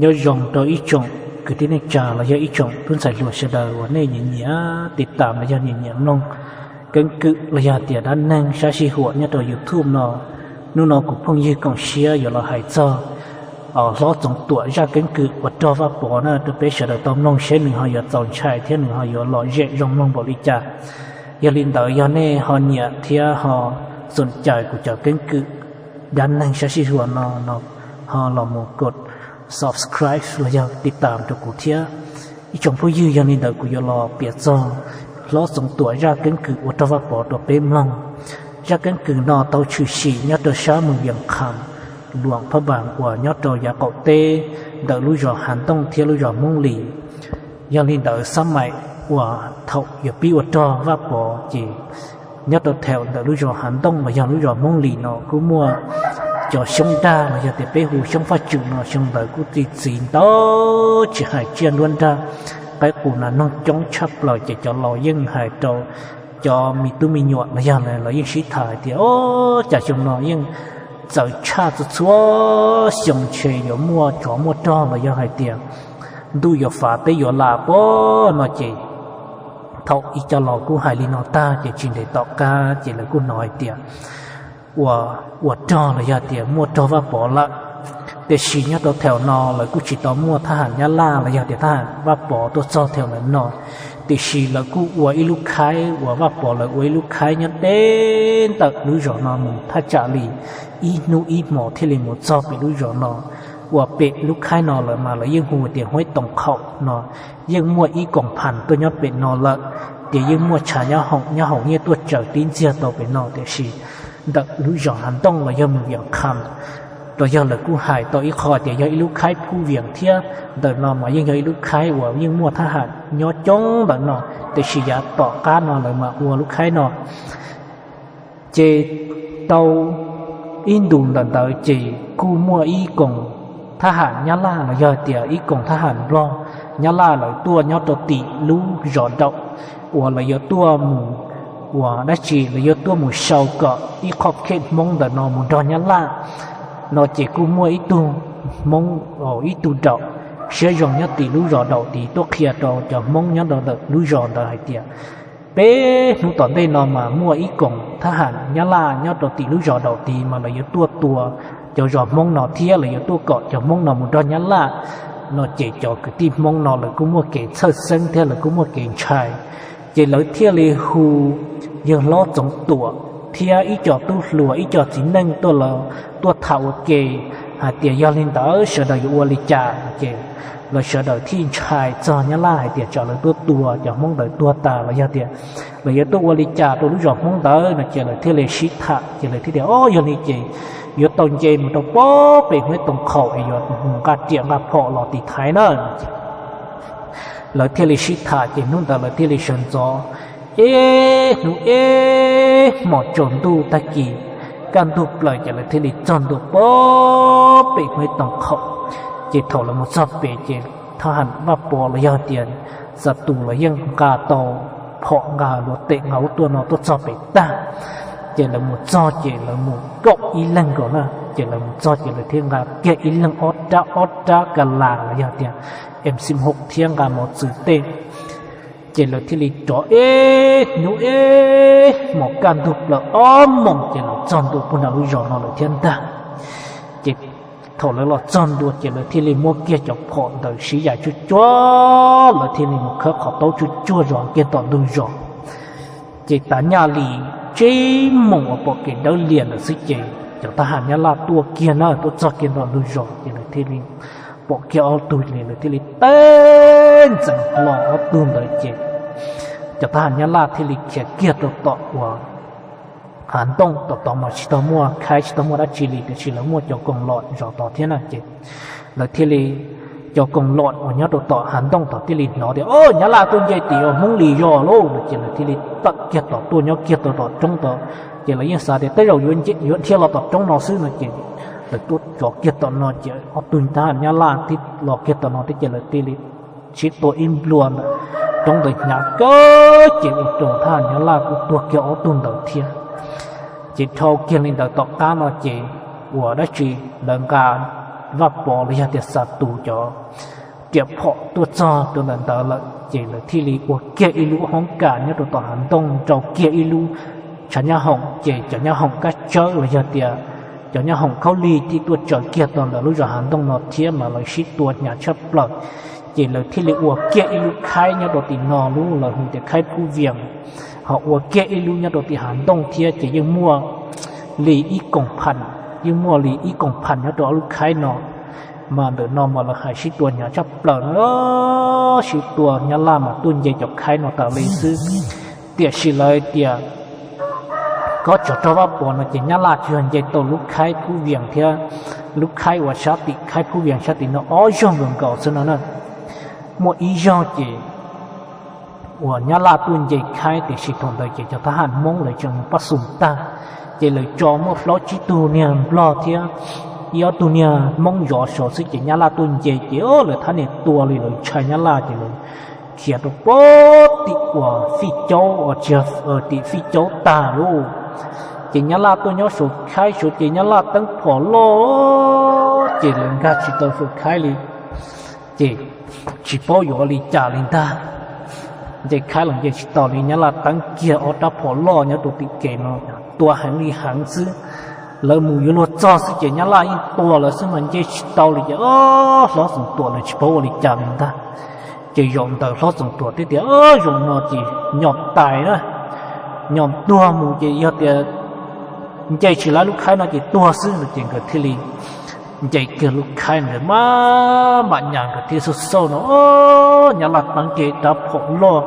Nyob zoo rau ib tsoom kwv tij neej tsa los yog ib tsoom tub ntxhais hluas sawv daws uas nej nyiam nyiam tiv tam los yog nyiam nyiam mloog keeb kwm los yog tias dab neeg sab sij huam nyob rau YouTube no. Hnub no kuv phooj ywg koom siab yuav los hais txog hlob Txoov Tuam zaj keeb kwm uas rog Vaj Pov na rau peb sawv daws tau mloog seb nws ho yuav txaus ntshai thiab nws ho yuav lom zem zoo mloog npaum li cas. Yog li ntawd yog nej ho nyiam thiab ho xoom cais kuv cov keeb kwm dab neeg sab sij huam no no ho los mus kos subscribe los yog tiv tam rau kuv thiab. Ib tsoom phooj ywg, yog li ntawd kuv yuav los piav txog hlob Txoov Tuam zaj keeb kwm uas rog Vaj Pov rau peb mloog. Zaj keeb kwm no tau tshwm sim nyob rau sab moos Vias Kham, Luam Phab Npas uas nyob rau yav qaum teb ntawm lub zos Hav Ntooj thiab lub zos Hmoob Lis. Yog li ntawd xab maim uas thaum yuav pib ua rog Vaj Pov ces nyob rau thaum ntawm lub zos Hav Ntooj los yog lub zos Hmoob Lis no kuj muaj cov xyoob dag los yog tias peb hu xyoob faj tswm no xyoo ntawd kuj txi txiv ntau, tsis hais tsiaj nruab nrag, qaib qus nas noog coob tshaj plaws ces cov laus yeej hais rau cov me tub me nyuam los yog lawv yeej sib tham hais tias, Ob, cas xyoo no yeej txawv tshaj, txhua txhua xyoo ntshe yuav muaj tsov muaj rog los yog hais tias ntuj yuav fav teb yuav lam pob no ces thaum ib co laus kuj hais li no tag ces tsis ntev tom qab ces lawv kuj hnov hais tias ua, ua rog los yog tias muaj rog Vaj Pov lawm. Tiam sis nyob rau thaum no lawv kuj tsis tau muaj thab ham Nyab Laj los yog tias thab ham Vaj Pov tuaj txog thaum ntawm no, tiam sis lawv kuj ua ib lub khaib uas Vaj Pov lawv ua ib lub khaib nyob deb ntawm lub zos no mus thaj tsam li ib hnub ib hmos thiaj li mus txog pem lub zos no. Uas pem lub khaib no lawm mas lawv yeej hu tias Huaib Toom Khaum no, yeej muaj ib koom phas tuaj nyob pem no lawm, ces yeej muaj tshav nyob hoom nyob hoom nyiaj tuaj tsaws tib ntxiag tau pem no, tiam sis ntawm lub zos Hav Ntooj los yog mus Vias Kham los yog lawv kuj hais tau ib qho tias yog ib lub khaib phub Vias thiab ntawm no mas yeej yog ib lub khaib uas yeej muaj thab ham nyob coob ntawm no, tiam sis yav tom qab no lawv mas ua lub khaib no. Ces tau ib ntus ntawm ntawd ces kuj muaj ib koom thab ham Nyab Laj los yog tias ib koom thab ham Nplog Nyab Laj lawv tuaj nyob rau tim lub zos Daum uas lawv yuav tuaj mus, uas dab tsi lawv yuav tuaj mus sau kom ib qho khej Hmoob ntawm no mus nrog Nyab Laj no ces kuj muaj ib tug Hmoob, ib tug Daum siab zoo nyob tim lub zos Daum tid tuaj qhia rau cov Hmoob nyob rau ntawm lub zos ntawd hais tias peb hnub tom ntej no mas muaj ib koom thab ham Nyab Laj nyob rau tim lub zos Daum tid mas lawv yuav tuaj tua cov zos Hmoob no thiab lawv yuav tuaj kom cov Hmoob no mus nrog Nyab Laj no ces cov kwv tij Hmoob no lawv kuj muaj kev txhawj xeeb thiab lawv kuj muaj kev ntshai. Ces lawv thiaj li hu yawg hlob Txoov Tuam thiab ib co tub hluas ib co txiv neej tuaj los tuaj tham ua ke hais tias yog li ntawd sawv daws yuav ua li cas no ces lawv sawv daws thiaj ntshai txog Nyab Laj hais tias tsam lawv tuaj tua cov Hmoob ntawd tuag tas los yog tias lawv yuav tuaj ua li cas rau lub zos Hmoob ntawd no ces lawv thiaj li sib tham ces lawv thiaj tias, Ob, yog li ces yuav tau nce mus rau pob pem Huaib Toom Khaum es yuav mus nqa riam nqa phom los tiv thaiv na. Lawv thiaj li sib tham ces hnub ntawd lawv thiaj li sawv ntxov ib hnub ib hmos tsaus ntuj tag kis kaj ntug plaws ces lawv thiaj li txog ntua pob pem Huaib Toom Khaum. Ces thaum lawv mus txog pem ces thab ham Vaj Pov los yog tias xa tus los yeej nqa tau phom nqa luav tes nqa ub tuaj no tuaj txog pem tag. Ces lawv mus txog ces lawv mus kaum ib leeg nkaus na, ces lawv mus txog ces lawv thiaj nqa kiag ib leeg ob rab ob rab ka las los yog tias M xib hum thiab nqa mov txwv tej. Ces lawv thiaj li rov ib hnub ib hmos kaj ntug plaws ob moos ces lawv txog ntua puag nram lub zos no lawm thiab ntag. Ces thaum lawv los txog ntua ces lawv thiaj li muab kiag cov phom ntawd sib yaim tsuag tsuag, lawv thiaj li mus khawb qhov taub tsuag tsuag zov kiag tom ntug zos. Ces tav nyaj li tsib moos uas pom kev dawb lias ntawd xwb ces cov thab ham Nyab Laj tuaj kiag na, tuaj txog kiag tom ntug zos ces lawv thiaj li pom kiag ob tug li, lawv thiaj li teb ntxeev hlo ob tug ntawd ces cov thab ham Nyab Laj thiaj li khiav kiag rau tom uas Hav Ntooj tom tod mas tsis tau muaj khaib tsis tau muaj dab tsi li, tiam sis lawv muaj cov koom lom zov tod thiab na ces lawv thiaj li, cov koom lom uas nyob rau tom Hav Ntooj tod thiaj li hnov tias, Ob, Nyab Laj tuaj nce tim uas Hmoob Lis zos lauj no ces lawv thiaj li tawm kiag tom tuaj nyob kiag rau tom roob tod. Ces lawv yeej xav tias tej zaum yuav dhia los tom roob no xwb no ces lawv tuaj zov kiag tom no ces ob tug thab ham Nyab Laj thiaj los kiag tom no thiab ces lawv thiaj li sib tua ib nplua ntawm roob ntawd hnyav kawg ces ua rau thab ham Nyab Laj kuj tuag kiag ob tug ntawd thiab. Ces dhau kiag li ntawd tom qab no ces uas dab tsi lawv nqa Vaj Pov los yog tias Xa Tus cov riam phom tuaj txog rau ntawm ntawd lawm ces lawv thiaj li ua kiag ib lub hoob kas nyob rau tom hav ntoo, rau kiag ib lub tshav nyab hoom, ces cov nyab hoom kab tsawb los yog tias cov nyab hoom khaub lig thiaj tuaj tsaws kiag tau ntawm lub zos hav ntoo no thiab mas lawv sib tua hnyav tshaj plaws. Ces lawv thiaj li ua kiag ib lub khaib nyob rau tim no, lub lawv hu tias khaib Phub Vias, ho ua kiag ib lub nyob rau tim hav ntoo thiab, ces yeej muaj li ib koom pha, yeej muaj li ib koom pha nyob rau ob lub khaib no. Mas ntawm no mas lawv hais sib tua hnyav tshaj plaws no, sib tua, Nyab Laj mas tuaj nce cov khaib no tas li xwb. Tiam sis lawv tias kob tsov rog Vaj Pov no ces Nyab Laj tsuas yog nce tau lub khaib Phub Vias thiab lub khaib uas sab tim khaib Phub Vias sab tim no ob zaug nkaus nkaus xwb no na. Muaj ib zaug ces uas Nyab Laj tuaj nce khaib, tiam sis thaum ntawd ces cov thab ham Hmoob lawv tseem mus pab xum tag, ces lawv tso muaj plaub tsib tug niag Nplog thiab ib ob tug niag Hmoob zov saud xwb, ces Nyab Laj tuaj nce ces lawv thab niam tua li, lawv ntshai Nyab Laj ces lawv khiav rau pem tim uas Fij Caub, uas tsis, tim Fij Caub tag lauj. Ces Nyab Laj tuaj nyob saum khaib saud ces Nyab Laj teeb phom loj, ces lawv nkag tsis tau saum khaib li. Ces tsis paub yuav ua li cas li ntag, nce khaib los nce tsis tau li, Nyab Laj teeb kiag ob rab phom loj nyob rau tim kev no, tua heev li heev xwb. Lawv mus yuav luag txog xwb ces Nyab Laj yeej tua lawv xwb mas nce tsis tau li ces hlob Txoov Tuam lawv tsis paub ua li cas li ntag. Ces zaum ntawd hlob Txoov Tuam thiaj tias, Zaum no ces nyom tais na, nyom tuag mus ces yog tias nce tsis laib lub khaib no ces tuag xwb no. Ces nkawd thiaj li nce kiag lub khaib ntawd mas mam nyas nkawd thiaj xauj xauj no, Nyab Laj teeb kiag rab phom loj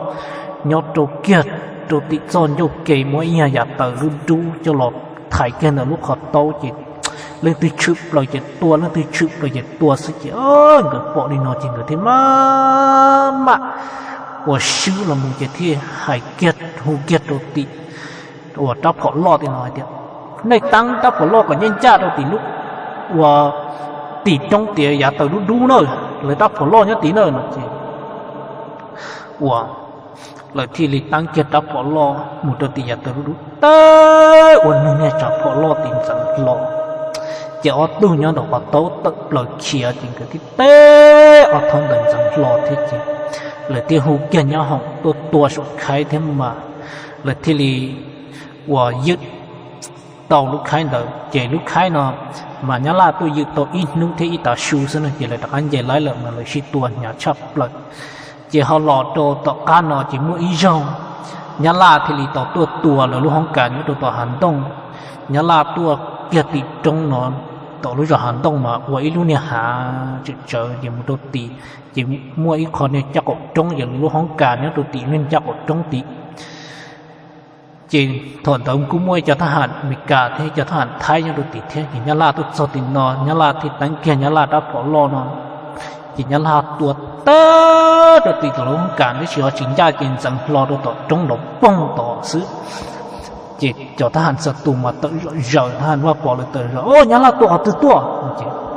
nyob rau kiag rau tim txoj ncauj ke, muab ib nyuag yav taws dub dub coj los thaiv kiag ntawm lub qhov taub ces leej twg tshwm plaws ces tua, leej twg tshwm plaws ces tua xwb. Ces nkawd pom li no ces nkawd thiaj mam mam uas swb los mus ces thiaj hais kiag hu kiag rau tim uas rab phom loj tim no hais tias, Nej teeb rab phom loj kom ncaj ncaj rau tim lub uas tim roob tias yav taws dub dub na, lawv rab phom loj nyob tim na no ces uas lawv thiaj li teeb kiag rab phom loj mus rau tim yav taws dub dub teb ua neeg niag tsam phom loj tim ntxeev hlo. Ces ob tug nyob ntawm qhov taub tawm plaws khiav ces nkawd thiaj teb ob thoob ntawd ntxeev hlo thiab ces lawv thiaj hu kiag nyab hoom tuaj tua saum khaib thiab mas lawv thiaj li uas ywm tau lub khaib ntawd. Ces lub khaib no mas Nyab Laj tuaj ywm tau ib hnub thiab ib tav su xwb no ces lawv rov qab nce laib lawm mas lawv sib tua hnyav tshaj plaws. Ces ho los rau tom qab no ces muaj ib zaug Nyab Laj thiaj li tau tuaj tua lawv lub hoob kas nyob rau tom hav ntoo. Nyab Laj tuaj kiag tim roob no, tom lub zos hav ntoo mas ua ib lub niag hav tsawm tsawv ces mus rau tim ces muaj ib qho niag caj qaum roob, ces lub hoob kas nyob rau tim niag caj qaum roob tim. Ces thaum ntawd kuj muaj ib cov thab ham Amelikas thiab cov thab ham Thaib nyob rau tim thiab. Ces Nyab Laj tuaj txog tim no, Nyab Laj thiaj teeb kiag Nyab Laj rab phom loj no, ces Nyab Laj tua tag rau tim tom lub hoob kas tab sis ho tsis ncaj ces ntxeev hlo rau tom roob nrov poog tom xwb. Ces cov thab ham Xa Tus mas tawm zom zaws, thab ham Vaj Pov lawv tawm zom, Nyab Laj tua qhov twg tuaj?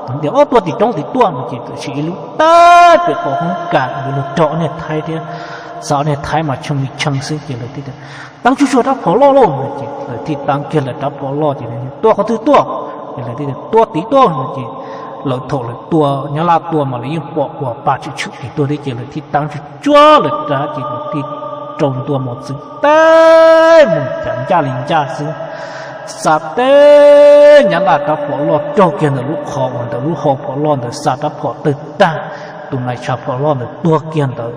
Ces tias, Ob, tua tim roob tim tuaj no. Ces tawm sim ib lub tag pem qhov hoob kas, lawv rog ob niag Thaib thiab, xa ob niag Thaib mas tshee li tshee xwb ces lawv thiaj tias, Teeb tsuag tsuag rab phom loj lauj no. Ces lawv thiaj teeb kiag lawv rab phom loj ces, Tua qhov twg tuaj? Ces lawv thiaj tias, Tua tim tuaj no. Ces lawv thaum lawv tua, Nyab Laj tua mas lawv yeej pom uas pa tshwm tshwm tim tuaj thiab ces lawv thiaj teeb tsuag tsuag lawv rab ces lawv thiaj rau ntua mos txwv teb mus cas ncaj li ncaj xwb. Xa teb Nyab Laj rab phom loj raug kiag ntawm lub qhov uas ntawm lub hau phom loj ntawd xa rab phom tawg tag, tus nais tshav phom loj ntawd tuag kiag ntawd.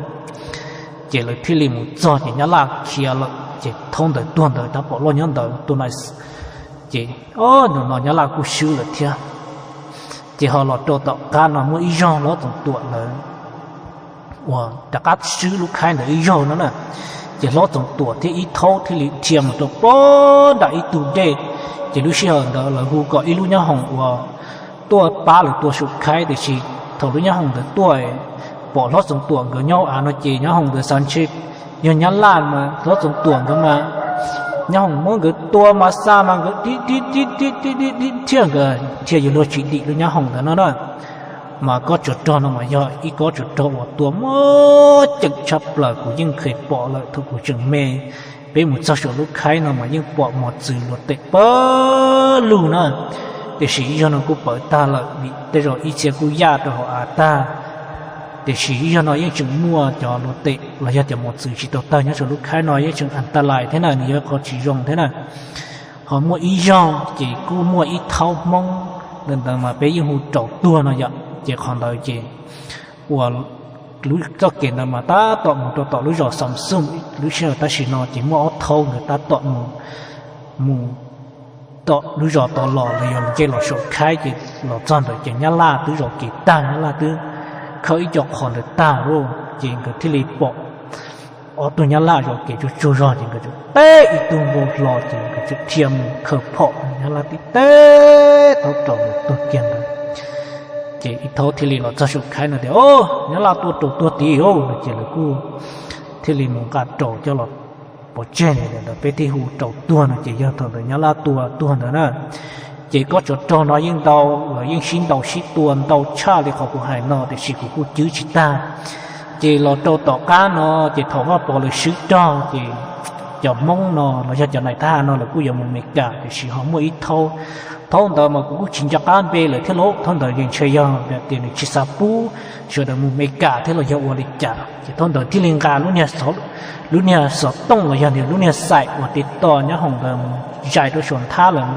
Ces lawv thiaj li mus txog ces Nyab Laj khiav lawm ces thaub ntawd tuag ntawd rab phom loj nyob ntawd tus nais. Ces ob ntu no Nyab Laj kuj swb lawm thiab. Ces ho los rau tom qab no muaj ib zaug Hlob Txoov Tuam lawv uas rov qab swb lub khaib ntawd ib zaug no na. Ces Hlob Txoov Tuam thiab ib thaub thiaj li dhia mus rau pem nram ib tug dej. Ces lub sij hawm ntawd lawv hu kom ib lub nyab hoom uas tuaj pab lawv tua saum khaib, tiam sis thaum lub nyab hoom ntawd tuaj pom Hlob Txoov Tuam nkawd nyob hauv av no ces nyab hoom ntawd xav ntshe yog Nyab Laj mas Hlob Txoov Tuam nkawd mas nyab hoom muab nkawd tua mas xa mas nkawd ib ib ib ib ib thiaj nkawd thiaj yuav luag tsis dim lub nyab hoom ntawd no na. Mas kob tsov rog no mas yog ib kob tsov rog uas tua muaj ceem tshaj plaws, kuv yeej kheev pom lawm thaum kuv tseem me. Peb mus txog saum lub khaib no mas yeej pom mos txwv luag tes pawg lug na. Tiam sis ib zaug no kuj pawv tag lawm vim tej zaum ib txhia kuj yaj rau hauv av tag. Tiam sis ib zaug no yeej tseem muaj cov luag tes los yog cov mos txwv tsis tau tawg nyob saum lub khaib no, yeej tseem a ta lais thiab na, nws yog qhov tsis zoo thiab na. Ho muaj ib zaug ces kuj muaj ib thaub Hmoob, ntawd mas peb yeej hu raus tuag no yom, ces qhov ntawd ces uas lub txoj kev ntawd mas tab tom mus rau tom lub zos Xov Xooj lub sij hawm tam sim no, ces muaj ob thaub nkawd tab tom mus mus tom lub zos tod los, los yog nce los saum khaib, ces los txog ntawd ces Nyab Laj twb zov kev tag, Nyab Laj twb khawb ib co qhov ntawd tag lawm, ces nkawd thiaj li pom ob tug Nyab Laj zov kev tsuag tsuag zog, ces nkawd teb ib tug npau hlo, ces nkawd thiaj dhia mus khaws phom, Nyab Laj tib teb thaub raus ntawd tuag kiag ntawd. Ces ib thaub thiaj li los txog saum khaib no tias, O, Nyab Laj tua raus tuag tid os, no ces lawv kuj thiaj li mus nqa raus coj los pov tseg ntawd, peb thiaj hu raus tuag no ces yog thaum ntawd Nyab Laj tua tuag ntawd na. Ces kob tsov rog no yeej ntau, los yeej sib ntaus sib tua ntau tshaj li qhov kuv hais no, tiam sis kuv kuj cwb tsis tag. Ces los rau tom qab no, ces thaum Vaj Pov lawv swb rog, ces cov Hmoob no los yog cov nais thab ham no lawv kuj yuav mus Meskas, tiam sis ho muaj ib thaub, thaub ntawd mas kuv kuj tsis nco qab npe lawm thiab lauj, thaub ntawd yeej ntshe yog tias nws tsis xav pub sawv daws mus Meskas thiab los yog ua li cas, ces thaub ntawd thiaj li nqa lub niag xov tooj los yog lub niag xaim uas tiv tos nyab hoom ntawd mus zais rau saum nthab lawm.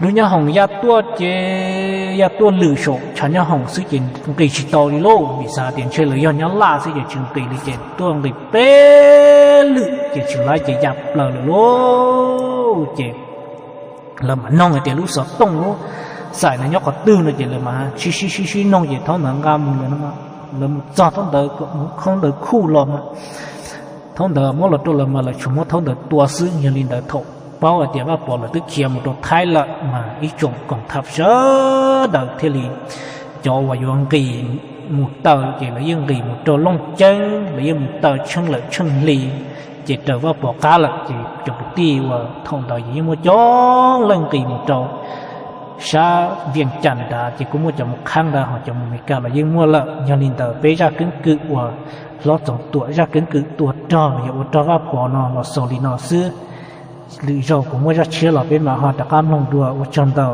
Lub nyab hoom ya tuaj ces ya tuaj lwm saum tshav nyab hoom xwb ces nqis tsis tau li lauj, vim xav tias ntshe lawv yog Nyab Laj xwb ces tsis nqis li, ces tuaj nqis peb lwm ces tsis laib ces ya plaws lawm lauj. Ces lawv mam noog hais tias lub xov tooj lub xaim no nyob qhov twg no, ces lawv mam sib sib sib sib noog, ces thaub ntawd nqa mus lawm, lawv mus txog thaub ntawd kom mus khoob ntawd khuj los mas thaub ntawd muab los rau lawv mas lawv tsuas muab thaub ntawd tua xwb. Yog li ntawd thaum paub hais tias Vaj Pov lawv twb khiav mus rau Thaib lawm mas ib tsoom koom thab sawv daws thiaj li, cov uas yuav nqis mus taw ces lawv yeej nqis mus rau Looj Ceeb, lawv yeej mus taw tsheej lawm tsheej hli, ces raws Vaj Pov qab lawm. Ces cov kwv tij uas thaum ntawd yeej muaj coob leej nqis mus rau sab Viaj Cas nrad, ces kuj muaj cov mus qhab ntawd, ho cov mus Meskas los yeej muaj lawm. Yog li ntawd peb zaj keeb kwm uas hlob Txoov Tuam zaj keeb kwm tua rog los yog ua rog Vaj Pov no los xaus li no xwb. Lwm zaus kuv muaj zaj tshiab los peb mam ho rov qab mloog dua, ua tsaug ntau.